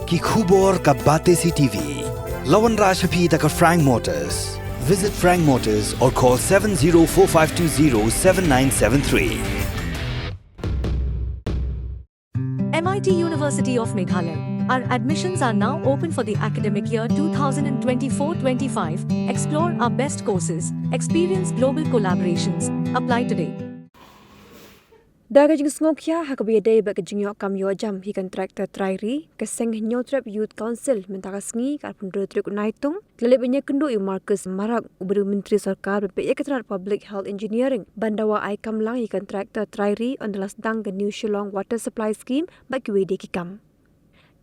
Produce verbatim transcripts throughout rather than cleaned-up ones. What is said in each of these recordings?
Ki khubor ka Batesi TV. La wanrah sha phi da ka Frank Motors. Visit Frank Motors or call seven zero four five two zero seven nine seven three. M I T University of Meghalaya. Our admissions are now open for the academic year two thousand twenty-four twenty-five. Explore our best courses, experience global collaborations. Apply today. Da ka jingsngewkhia ha kaba ïadei bad ka jingïoh kam ïoh jam hi kontraktor trai ri, ka seng Hynñiewtrep Youth Council mynta ka sngi ka arphew hynriew tarik u Naitung, ka la leit ban ïakynduh ïa u Marcus Marak uba dei u Myntri Sorkar ba peit ïa ka tnat Public Health Engineering ban dawa ai kam lang hi kontraktor trai ri ynda la sdang ka New Shillong Water Supply Scheme bad kiwei de ki kam.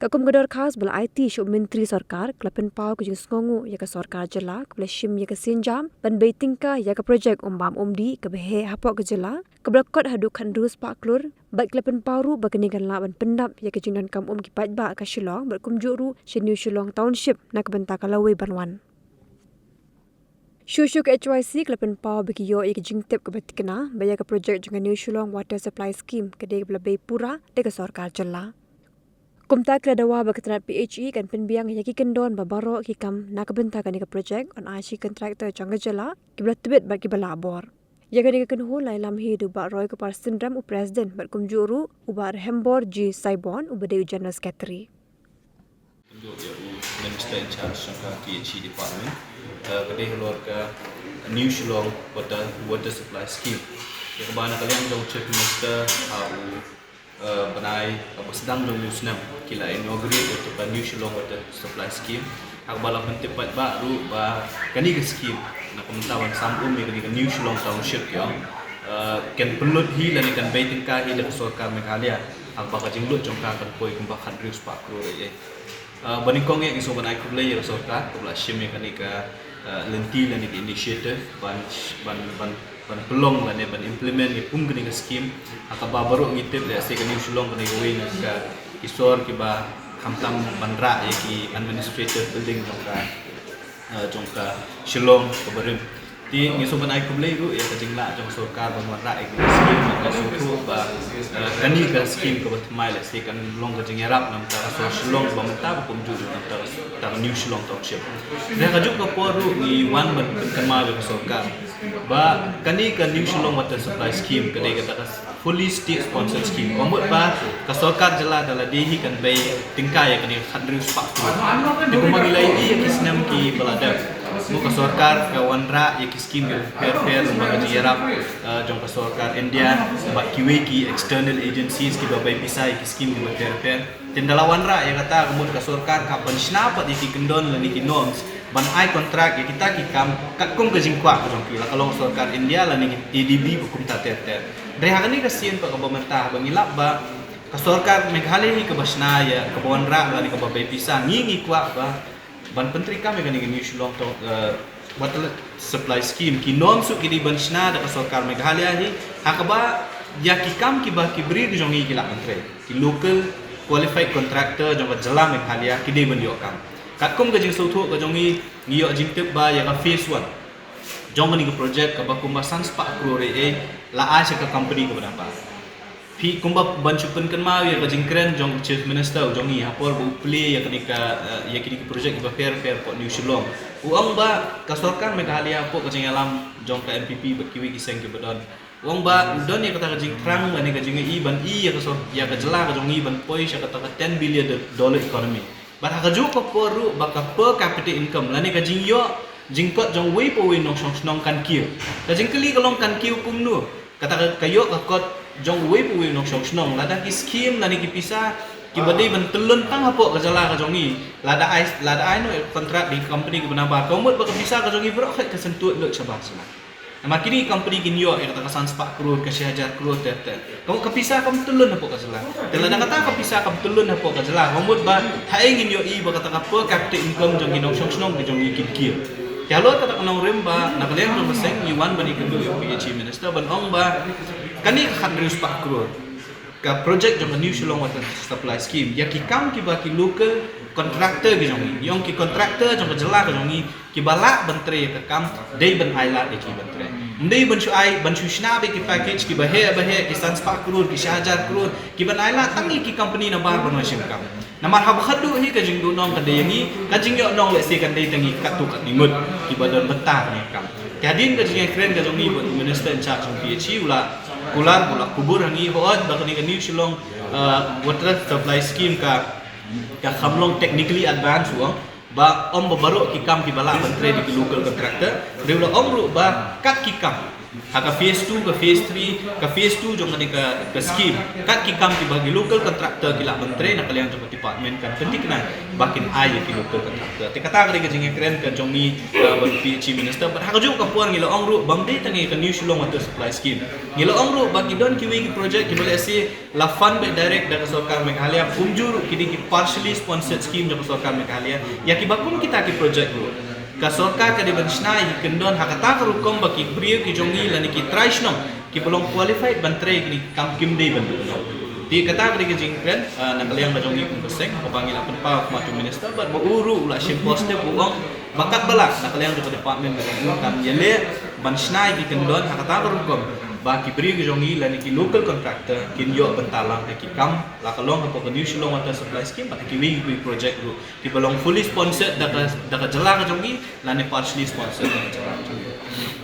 Katkum ka dorkhas ba la aiti sha u Myntri Sorkar, ka la pynpaw ka jingsngewnguh ïa ka Sorkar Jylla kaba la shim ïa ka sienjam ban bei tyngka ïa ka projek um bam um dih kaba heh hapoh ka jylla, kaba la kot haduh khathynriew spah klur, bad ka la pynpaw ruh ba kane kan lah ban pyndap ïa ka jingdonkam um ki paidbah ka Shillong bad kumjuh ruh sha New Shillong Township na ka bynta ka lawei ban wan. Shuh shuh ka H Y C ka la pynpaw ba ki ïoh ïa ka jingtip kaba thikna ba ïa ka projek jong ka New Shillong Water Supply Scheme ka dei kaba la bei pura da ka Sorkar Jylla. Kumta ka la dawa ba ka tnat P H E kan pynbiang ïa ki kyndon ba baroh ki kam na ka bynta kane ka projek, yn ai sha ki kontraktor jong ka jylla, kiba la tbit bad kiba lah bor. Ïa kane ka kynhun la ïalam hi da u Bah Roy Kupar Syndram, u President, bad kumjuh ruh u Bah Rehembor G Saibon uba dei u General Secretary. Kumjuh ïa u Minister in charge jong ka P H E department, eh, ka dei halor ka New Shillong Water, Water Supply Scheme. Ïa kaba na ka liang jong u Chief Minister ha u, eh, bnai kaba sdang jong u snem ki la inaugurate ïa ka New Shillong Water Supply Scheme. Ha kaba la pyntip paidbah ruh ba kane ka scheme na ka bynta ban sam um ïa kane ka New Shillong Township, ïa, eh, kan pynlut hi lane kan bei tyngka hi da ka Sorkar Meghalaya. Ha kaba ka jinglut jong ka kan poi kumba khathynriew spah klur eh. Ah, ba nyngkong eh ngi sngewbha ban ai khublei ïa ka sorkar kaba la shim ïa kane ka, ah, lynti lane ka initiative ban, ban, ban, ban pynlong lane ban implement ïa kum kane ka scheme. Ha kaba baroh ngi tip lehse ka New Shillong kane kawei na ki sor kiba khamtam ban rah ïa ki administrative building jong ka, ah, jong ka Shillong kaba rim. Te ngi sngewbha ban ai khublei ruh ïa ka jinglah jong ka sorkar ban wanrah ïa ka scheme, nga sngewthuh ba, eh, kane ka scheme kaba thymmai lehse kan long ka jingïarap na ka bynta ka sor Shillong ba mynta ba kumjuh ruh na ka bynta ka New Shillong Township. Te ha kajuh ka por ruh ngi wan ban pynkynmaw ïa ka sorkar ba kane ka New Shillong Water Supply Scheme ka dei kata ka fully state sponsored scheme. Ka mut ba ka sorkar jylla da lade hi kan bei tyngka ïa kane ka khathynriew spah klur. Te kumba ngi la ïohi ïa ki snem kiba la dep, mut ka sorkar ka wanrah ïa ki scheme kiba pher pher lyngba ka jingïarap, eh, jong ka sorkar India bad kiwei ki external agencies kiba bei pisa ïa ki scheme kiba pher pher. Te ynda la wanrah ïa kata, ka mut ka sorkar ka hap ban shna pat ïa ki kyndon lane ki norms ban ai contract ïa kita ki kam katkum ka jingkwah ka jong ki, la ka long sorkar India lane ki A D B ba kumta ter ter. Hynrei ha kane ka sien pat kaba mynta haba ngi lap ba ka sorkar Meghalaya hi kaba shna ïa, kaba wanrah lane kaba bei pisa, ngi ngi kwah ba ban pyntreikam ïa kane ka New Shillong Town, eh, Water Supply Scheme, ki norms ruh ki dei ban shna da ka sorkar Meghalaya hi, ha kaba ïa ki kam kiba ki briew ki jong ngi ki lah ban trei, ki local qualified contractor jong ka jylla Meghalaya ki dei ban ïoh kam. Katkum ka jingsngewthuh ka jong ngi, ngi ïoh jingtip ba ïa ka phase one jong kane ka project kaba kumba san spah klur eh la ai sha ka company kaba dang pass. Phi kumba ban shu pynkynmaw ïa ka jingkren jong u Chief Minister u jong ngi ha por ba u plie ïa kane ka, eh, ïa kine ki project kiba pher pher hapoh New Shillong. U ong ba ka sorkar Meghalaya hapoh ka jingïalam jong ka N P P bad kiwei ki seng kiba don, u ong ba u don ïa kata ka jingthrang lane ka jingïohi ban ïa ka sor-, ïa ka jylla ka jong ngi ban poi sha kata ka ten billion do-, dollar economy. Bad ha kajuh ka por ruh ba ka per capita income lane ka jingïoh jingkot jong uwei pa uwei u nongshong shnong kan kiew. Ka jingkylli ka long kan kiew kumno? Kata ka, ka ïoh ka kot jong uwei pa uwei u nongshong shnong, lada ki scheme lane ki pisa kiba dei ban tyllun tang hapoh ka jylla ka jong ngi, lada ai, lada ai noh ïa ka contract da ki company kiba nabar, ka mut ba ka pisa ka jong ngi baroh khoit ka syntuid lut shabar jylla. Namar kine ki company kin ïoh ïa kata ka san spah klur, ka shi hajar klur ter ter. Ka mut ka pisa kam tyllun hapoh ka jylla. Te lada kata ka pisa kam tyllun hapoh ka jylla, ka mut ba haei ngin ïohi ba kata ka per capita income jong ki nongshong shnong ki jong ngi kin kiew. Te halor kata ka nongrim ba na ka liang jong ka seng ngi wan ban ïakynduh ïa u P H E minister ban ong ba kane ka khathynriew spah klur, ka project jong ka New Shillong Water Supply Scheme, ïa ki kam kiba ki local contractor ki jong ngi, ïa ki contractor jong ka jylla ka jong ngi kiba lah ban trei ïa ka kam, dei ban ai lad ïa ki ban trei. Ym dei ban shu ai, ban shu shna beit ki package kiba heh ba heh, ki san spah klur, ki shi hajar klur, kiban ai lad tang ïa ki company nabar ban wan shim kam. Namar haba khatduh hi ka jingduhnong ka dei ïa ngi, ka jingïohnong lehse kan dei tang ïa katto katne ngut kiba don bynta ïa kane ka kam. Te hadien ka jingïakren ka jong ngi bad u Minister in charge jong P H E, u la kular, u la kubur ha ngi, hooid ba kane ka New Shillong, uh, Water Supply Scheme ka, ka kham long technically advanced, u ong ba ym ba baroh ki kam kiba lah ban trei da ki local contractor, hynrei u la ong ruh ba kat ki kam ha ka phase two, ka phase three, ka phase two jong kane ka, ka scheme, kat ki kam kiba ki local contractor ki lah ban trei, na ka liang jong ka department kan pynthikna ba kin ai ïa ki local contractor. Te kata ka dei ka jingïakren ka jong ngi, uh, bad u P H E Minister. Bad ha kajuh ka por ngi la ong ruh ba ym dei tang ïa ka New Shillong Water Supply Scheme, ngi la ong ruh ba ki don kiwei ki project kiba lehse la fund beit direct da ka sorkar Meghalaya, kumjuh ruh ki dei ki partially sponsored scheme jong ka sorkar Meghalaya. Ïa kiba kum kita ki project ruh ka sorkar ka dei ban shna ïa ki kyndon ha kata ka rukom ba ki briew ki jong ngi lane ki trai shnong kiba long qualified ban trei kine ki kam kim dei ban duh noh. Te kata ka dei ka jingkren, ah, na ka liang ka jong ngi kum ka seng, kaba ngi la pynpaw ha khmat u Minister bad ba u ruh u la shim positive, u ong ba katba lah na ka liang jong ka department ka jong u kan ïaleh ban shna ïa ki kyndon ha kata ka rukom ba ki briew ki jong ngi lane ki local contractor kin ïoh bynta lang ha ki kam, la ka long hapoh ka New Shillong Water Supply Scheme bad ha kiwei kiwei project ruh kiba long fully sponsored da ka, da ka jylla ka jong ngi lane partially sponsored da ka jylla ka jong ngi.